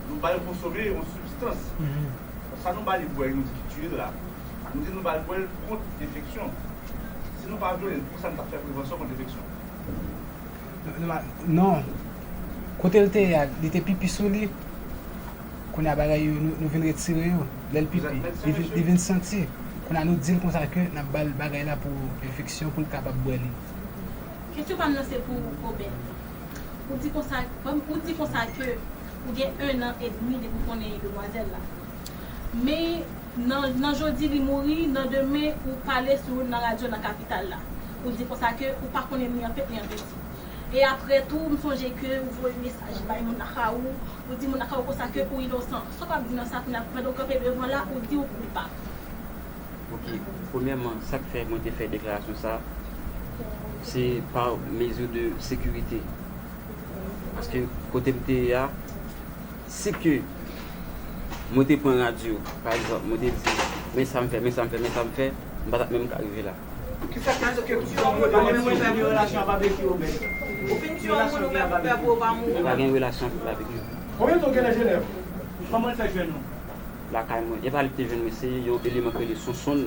Nou ba l konsome yon sibstans. Mhm. Sa nou ba li bwè, nou di ki tiye l la. Nou di nou ba l bwè l kont enfeksyon. Si nou pa vyole l, poukisa nou t ap fè prevansyon kont enfeksyon? Non, non, non. Kote l te ye a, li te pipi sou li. Kounye a bagay yo, nou, nou vin retire yo. Lè l pipi, li vin, li vin santi. Kounye a nou di l konsa ke n ap ba l bagay la pou enfeksyon, pou l kapab bwè li. Kesyon pa m nan se pou Obed. Ou di konsa, ou di konsa ke ou gen en an edmi depi w konnen demwazèl la. Men nan, nan jodi li mouri, nan demen ou pale sou nan radyo nan kapital la. Ou di konsa ke ou pa konnen ni an peti ni an peti. E apre tou, m sonje ke ou voye mesaj bay moun lakay ou, ou di moun lakay ou konsa ke ou inosan. Sa w ap di nan sa kounye a, pandan w kanpe devan la, ou di ou koupab? Ok, premyèman, sa k fè mwen te fè deklarasyon sa, se pa mezi de sekirite. Paske kote m te ye a, si ke mwen te pran radyo, pa egzanp, mwen te di, men sa m fè, men sa m fè, men sa m fè, m pa t ap menm ka rive la. Kisa k eksplike tout sa w yo? Mwen menm mwen fè de relasyon ak Babekyou, men. Ou fin tiye yon moun ou menm ou pè pou ou pa mouri. Pa gen relasyon ak Babekyou. Konbyen tan w gen nan Jenèv? Kòman l fè jwenn ou? Lakay mwen. E pa li ki te jwenn mwen, se yon eleman ki rele Sonsonn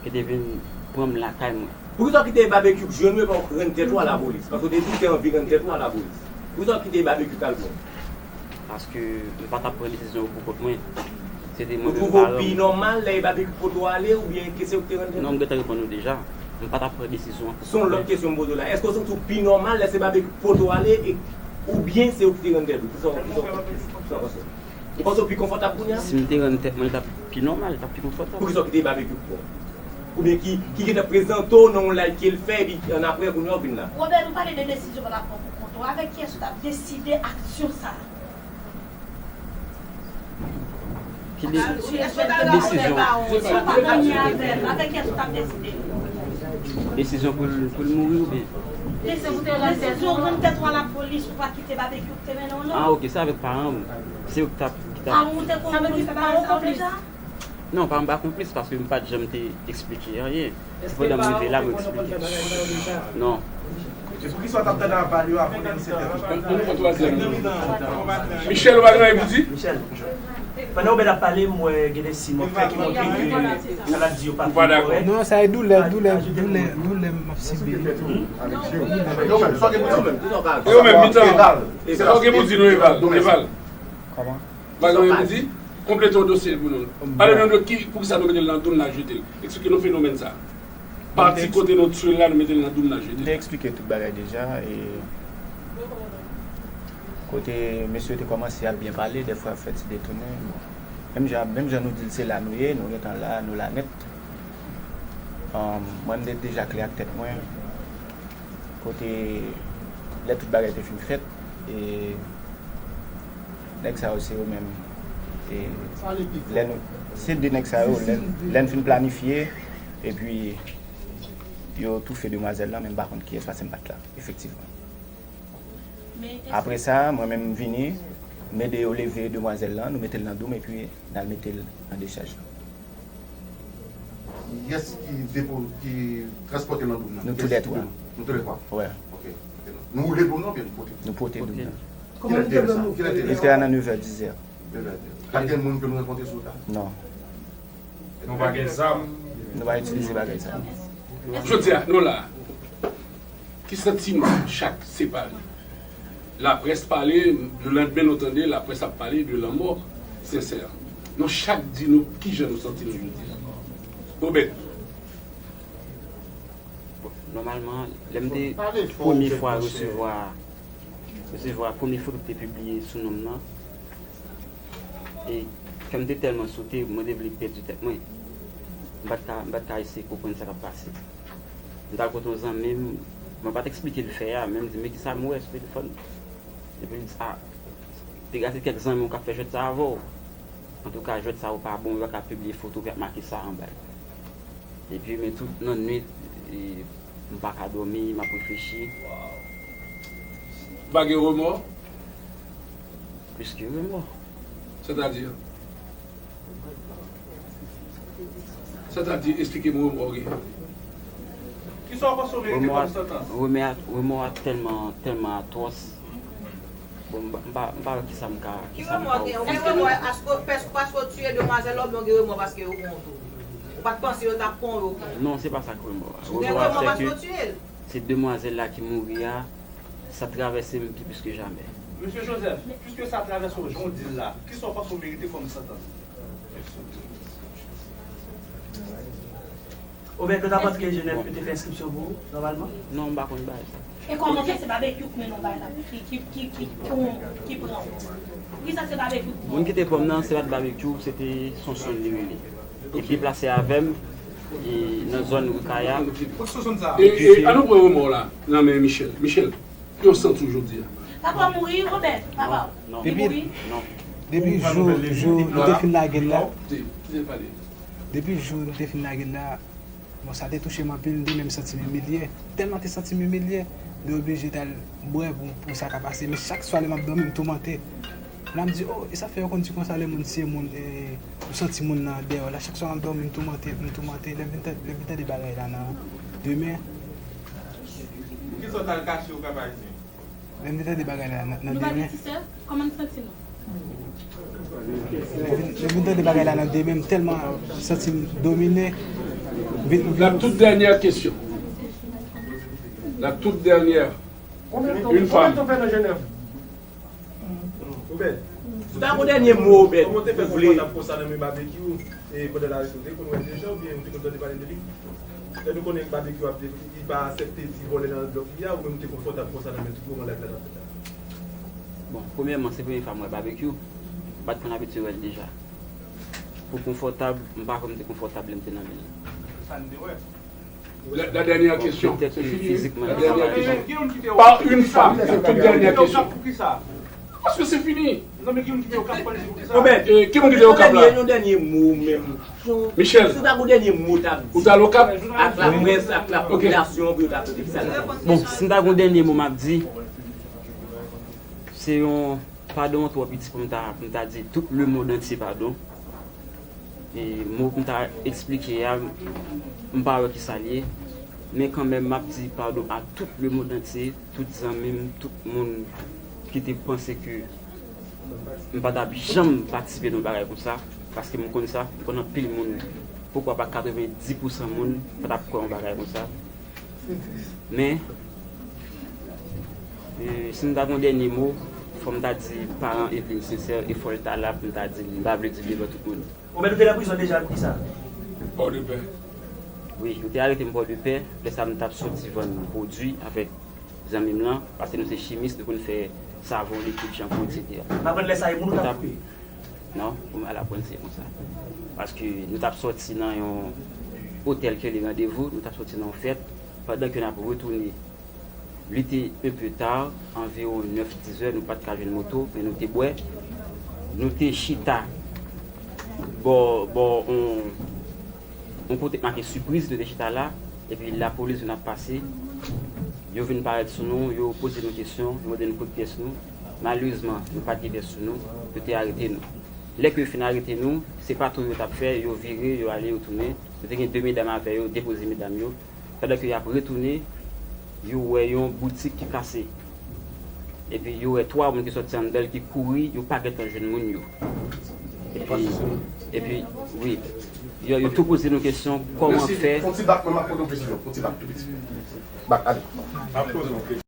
ki te vin pran m lakay mwen. Poukisa w kite Babekyou k jwenn ou epi w rann tèt ou a lapolis? Paske w te di w te anvi rann tèt ou a lapolis. Poukisa w kite Babekyou k al pran w? Paske m pa t ap pran desizyon yo pou kont mwen. Se te mwen menm paran m. Ou twouve w pi nòmal lè e Babekyou k pote w ale oubyen ke se ou k te rann tèt ou? Non, m gentan reponn ou deja. M pa t ap pran desizyon an pou kont mwen. Se yon lòt kesyon m poze w la. Èske w santi w pi nòmal lè se Babekyou k pote w ale e, oubyen se ou ki te rann tèt ou? Kisa w, kisa w, kisa w panse? Ou panse w pi konfòtab kounye a? Si m te rann tèt mwen, li t ap pi nòmal, li t ap pi konfòtab. Poukisa w kite Babekyou pran w? Oubyen ki, ki gentan prezante w nan yon live ke l fè, epi annapre, kounye a w vin la? Robert, nou pale de desizyon w t ap pran pou kont ou. Avèk kiyès ou t ap deside aksyon sa a? Ki de-, desizyon? Si w pa konn ni avè l, avèk kiyès ou t ap deside? Desizyon pou l, pou l mouri oubyen? Desizyon pou rann tèt ou a lapolis, ou pa kite Babekyou ki te mennen w, non? Ah, ok, se avèk paran m. Se yo ki t ap, ki t ap. Paran w te konn, konn fè bagay sa yo deja? Non, pa m pa konplis, paske m pa t janm te eksplike anyen. Se pandan m rive la, m eksplike. Non. Poukisa w t ap tande aval yo apre vennsenk è? Ann pran twazyèm nan. Michel, ou pa gen anyen pou di? Michel, pandan Obed ap pale, m wè gen de siy montre ki montre ke sa l ap di yo pa Ou pa dakò? korèk. Non, sa e doulè, doulè, doulè, doulè m ap sibi. Yo menm, sa w gen pou di yo menm? Yo menm, mitan. Sa w gen pou di nou, Eval? Eval, Kòman? pa gen anyen pou di? Konplete yon dosye pou nou. Pale nou de ki, poukisa nou mete l nan doum n a jete l. Eksplike nou fenomèn sa. Pati kote nou tchwe l la, nou mete l nan doum n a jete M l. te eksplike tout bagay deja. E kote mesye yo te kòmanse ap byen pale, dèfwa ap fè ti detounen. Bon. Menm jan, menm jan nou di l se la nou ye, nou gentan la, nou la nèt. Ahn, mwen, m te deja klè ak tèt mwen. Kote, lè tout bagay te fin fèt, e nèg sa yo se yo menm. E lè nou, se de nèg sa yo, lè, lè n fin planifye, epi yo toufe demwazèl lan, men m pa konn kiyès, paske m pa t la, efektivman. Apre sa, mwen menm, m vini, m ede yo leve demwazèl lan, nou mete l nan doum, epi n al mete l nan dechaj lan. Kiyès ki depo, ki transpòte l nan doum nan? Nou toulètwa. Nou toulètwa? Wè. Ok. Nou woule doum nan oubyen nou pote? Nou pote doum nan. Kilè te sa? Kilè te Li sa? fè a nan nevè, dizè. Pa t gen moun ke nou rankontre sou wout la? Non. Nou pa gen zam. Nou pa itilize bagay sa. Jodi a, nou la. Ki santiman chak separe? Laprès pale, lelandmen nou tande laprès ap pale de lanmò Sensè. Nou chak di nou kijan nou santi nou jodi a. Obed. Nòmalman, lè m te premye fwa resevwa resevwa premye foto ki te pibliye sou non m nan, e kè m te tèlman sote, mwen te vle pèdi tèt mwen. M pa t ka, m pa t ka eseye konprann sa k ap pase. M t al kote yon zanmi m, mwen pa t eksplike l fè a, men m di, men kisa m wè sou telefòn? Epi l di, a, te gade kèk zanmi w k ap fè jwèt sa avè w. Antouka, jwèt sa yo pa bon, yo pa ka pibliye foto ki ap make sa anba l. Epi, men tout nan nwit, e, m pa ka dòmi, m ap reflechi. Ou pa gen remò? Plis ke remò. Sètadi? Sètadi, eksplike m remò w gen. Kisa w panse w merite Remò a, kòm santans? remè a, remò a tèlman, tèlman atwòs. Bon, m pa, m pa, m pa wè kisa m ka, Ki kisa m remò ka gen? Ou ofri. gen remò paske, paske, paske w tiye demwazèl la oubyen w gen remò paske yo pran w tou? Ou pa t panse yo t ap pran w yo pran w? Non, se pa sa k remò a. Ou gen Remò a remò se paske ke w tiye l? Se demwazèl la ki mouri a, sa travèse m pi plis ke jamè. Mesye Joseph, piske sa travèse w jan w di l la, kisa w panse w merite kòm santans? Obed, ou ta panse ke Jenèf yo te fè enskripsyon pou ou, nòmalman? Non, m pa konn bagay sa. E kòman fè se babekyou k mennen w bay la? Ki, ki, ki, ki, ki, ki pran w? Poukisa se babekyou k pran w? Moun ki te pran m nan, se pa t babekyou, se te Sonson li rele. Epi deplase avè m, e, nan zòn Rikaya. E, e, an nou pran remò w la nan men Michel. Michel, ki w santi w jodi a? Papa w mouri, Obed, papa w. Non. Li mouri? Non. Depi jou, jou nou te fin lage l la, Kite l pale. Depi jou nou te fin lage l la, bon, sa te touche m anpil, m te menm santi m imilye. Tèlman te santi m imilye, m te oblije t al bwè pou, pou sa ka pase. Men chak swa lè m ap dòmi, m toumante. La m di, oh, e sa fè yo konn di konsa lè moun tiye moun, e, ou santi moun nan dèyè w la. Chak swa m ap dòmi, m toumante, m toumante. Lè m vin tande, lè m vin tande bagay la nan demen. Poukisa w t al kache w Kap Ayisyen? Lè m vin tande bagay la nan, nan Nou pa gen demen. ti sè? Kòman n santi nou? Lè m vin, lè m vin tande bagay la nan demen, m tèlman santi m domine. M vin, m La vin, toute dernière question. La toute dernière. Une femme. Obed. Si w ta gon dènye mo, Obed, ou vle. Kòman w te fè konprann ap konsa nan men Babekyou? E pandan l arete, w te konn wè l deja oubyen ou te konn tande pale de li? Lè nou konnen Babekyou ap di li pa aksepte ti vòlè nan blòk li a, ou menm ou te konfòtab konsa nan men tout moman live la t ap fèt la? Bon, premyèman, se premye fwa m wè Babekyou. M pa t konn abitye wè l deja. Pou konfòtab, m pa kwè m te konfòtab lè m te nan men l. Sa n te wè. La, la dernière question. C'est fini. Fizikman, La li pa dernière pale. Question. Par une femme. La toute dernière question. Poukisa? Parce que c'est fini. Non, men ki moun ki te Okap pou l di poukisa? Obed, E ki moun ki te Okap la? Yon dènye mo menm. Michel, Si w ta gon dènye mo w t ap di. ou t al Okap? Ak laprès, ak lapopilasyon pou yo ta tande sa. Bon, si m ta gon dènye mo m ap di, se yon padon twò piti pou m ta, pou m ta di tout lemonn antye padon. E mo m ta eksplike a, m pa wè ki sa l ye, men kanmenm m ap di padon a tout lemonn antye, tout zanmi m, tout moun ki te panse ke m pa t ap janm patisipe nan yon bagay konsa, paske m konn sa, m konn anpil moun, poukwa pa katrevenndis pousan moun pa t ap kwè yon bagay konsa. Men, e, si m ta gen yon dènye mo, fò m ta di paran Eveline Sincère, e fò l ta la pou m ta di l, m pa vle di l devan tout moun. Ou mèt ou te nan prizon deja pou kisa? Pòdepè. Wi, yo te arete m Pòdepè. Lè sa a, m t ap soti vann pwodui avèk zanmi m lan, paske nou se chimis, nou konn fè savon, likid, chanpou, etsetera. M aprann lè sa a, e moun ou t ap koupe? Non, pou m al aprann se konsa. Paske nou t ap soti nan yon otèl ki rele Randevou, nou t ap soti nan yon fèt. Pandan ke n ap retounen, li te un peu tard, anviwon nèf, dis zè, nou pa t ka jwenn moto, men nou te bwè. Nou te chita bò, bò, on, on kote k make Sipriz, nou te chita la, epi lapolis vin ap pase. Yo vin parèt sou nou, yo poze nou kesyon, yo mande nou kote pyès nou. Malerezman, nou pa t gen pyès sou nou, yo te arete nou. Lè ke yo fin arete nou, se patwouy yo t ap fè, yo vire, yo ale, yo tounen. Nou te gen de medam avè yo, depoze medam yo. Pandan ke y ap retounen, yo wè yon boutik ki kase. Epi yo wè twa moun ki sòti anndan l ki kouri, yo pa gentan jwenn moun yo. Epi, epi, wi, yo, yo tou poze nou kesyon, kòman fè? Fon ti bak, mwen m ap poze yon kesyon, fon ti bak tou piti. Bak, ale.